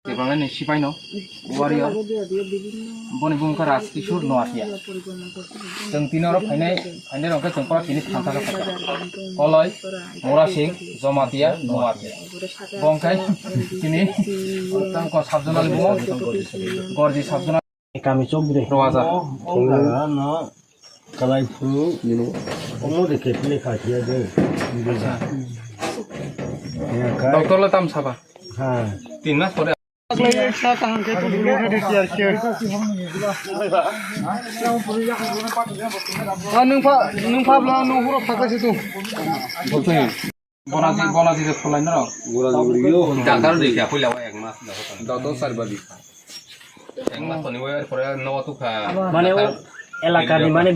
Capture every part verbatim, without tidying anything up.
Tipralani sipaino warrior, boni bumung khe Raj Kishore Noatia. Chwng tini oro phainai, phainai rok khe chwng pora tini thantha khe phaikha. Koloi, Murasing, Jomatia, Noatia. Bo wngkha tini tangko sabjona ni bumo, Gorji sabjona. Kami chobri. Roaja. Kalai phuru omo de kepile khakia de. Doctor le tam saba. Ha. Tin mas pore. Nung pha nung pha bla nung huro phaka situ. Bonaji, bonaji de khulai norok. Bonaji guriyo. Dakar de kya khulai wa ek mas. Dakar sar badi. Ek mas toni wa pore no tu kha. Mane o elaka ni mane.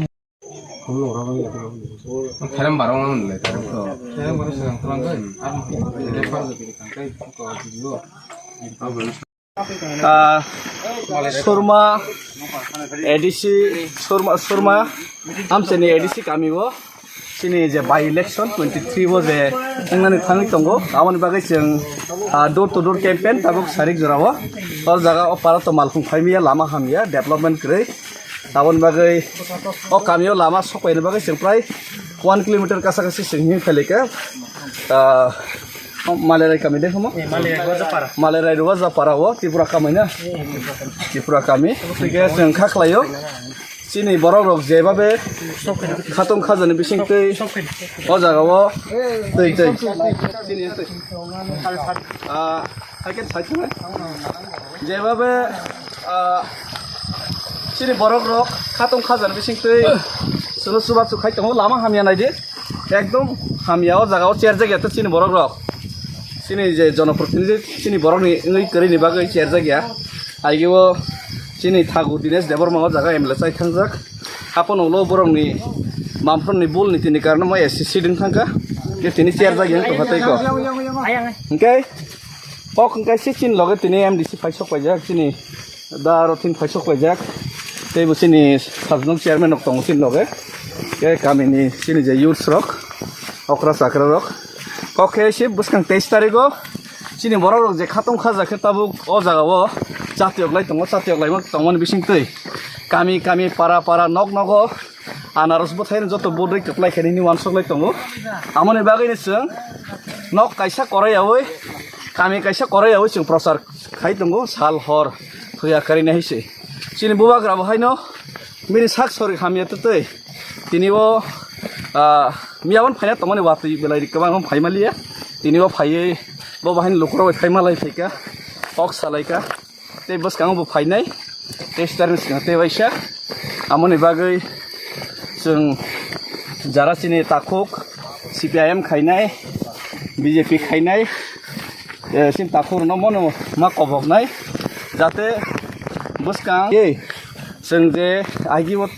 Therem barong ang le therem to. Therem barong se ang therem to. Ar mo de par de kan kai ko video. Ah, Surma A D C, Surma, Surma, amchini A D C kami o, chini je by election twenty three o je wngnani thangwi tongo, aboni bagwi chwng, ah, door to door campaign tabuk sarik jora o, o jaga o para to malkhung phaimiya, lama hamya, development kwrwi, aboni bagwi o kami o lama sokpaini bagwi chwng prai one kilometer kasa kasi chwng himkha lika, ah, Malerai kami de homo? Eh, Malerai Rojapara. Malerai Rojapara o Tripura kami na? Eh, Tripura kami. Tripura kami. Hingke chwng kha khlaio. Chini borok rok jebabe khatung khajani bising twi o jaga o twi twi. Chini twi. Ah, hai khe sai thangna. Jebabe, ah, chini borok rok khatung khajani bising twi chwlo chubachu khai tongo, lama hamya naidi. Ekdom hamya o jaga o cherjak ya to chini borok rok. Chini je jonoprotinidhi chini borok ni wngwi kwrwi ni bagwi cherjak ya. Aigeo chini Thakur Dinesh Debbarma o jaga M L A chai thangjak. Hapono ulo borok ni bamfront ni bul ni tini karno mo S C seat wng thangkha. Ke tini cherjak ya tongkha tei ko. Hingke kok hingke se chini loge tini M D C phai sok paijak chini. Da aro tin phaisok paijak. Tei bo chini sabjong chairman rok tongo chini loge. Ke kamini chini je youths rok, okra chakra rok. Kok khe se bwskang teis tarigo chini borok rok je khatong khaja khe tabuk o jaga o chatiyok lai tongo, chatiyok lai tongmani bising twi kami kami para para nok nogo anaros bwthai joto bodoi kwplai khe nini uansuk lai tongo. Amoni bagwi ni chwng nok kaisa korai yawi kami kaisa korai yawi chwng prochar khai tongo sal hor. Thuya karina hai se. Chini bubagra bo haino bini sak sori hamya twtwi. Tini o, ah, miyabon phaina tongmani watwi belai ri kwbang phai maliya. Tini o phaiwi bo bahai lukurok bai khai malai phaika. Ok salaika. Tei bwskango bo phainai. Tei star bwskango tei waisa. Amoni bagwi chwng jara chini takhuk C P I M khainai, B J P khainai. Eh, chini takhuk rokno mono ma koboknai, jate bwskang, eh, chwng je agi o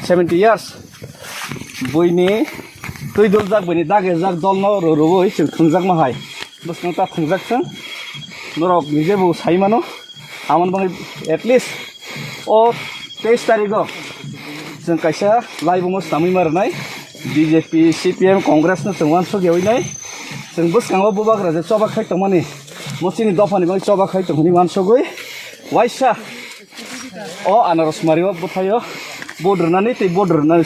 seventy years buini twi doljak, buini dagejak dolno rw-, rwui chwng thwngjak ma hai. Bwskang ta thwngjak chwng, norok nije bo sai mano, amoni bagwi at least o teis tarigo chwng kaisa laibungo samwi ma rwnai, B J P, C P M, Congress no chwng uansuk yawi nai. Chwng bwskango bubagra je choba khai tongmani, mo chini dophani bagwi choba khai tongmani uansugwi waisa o anaros mari o bwthaio vote rwnani tei vote rwnani.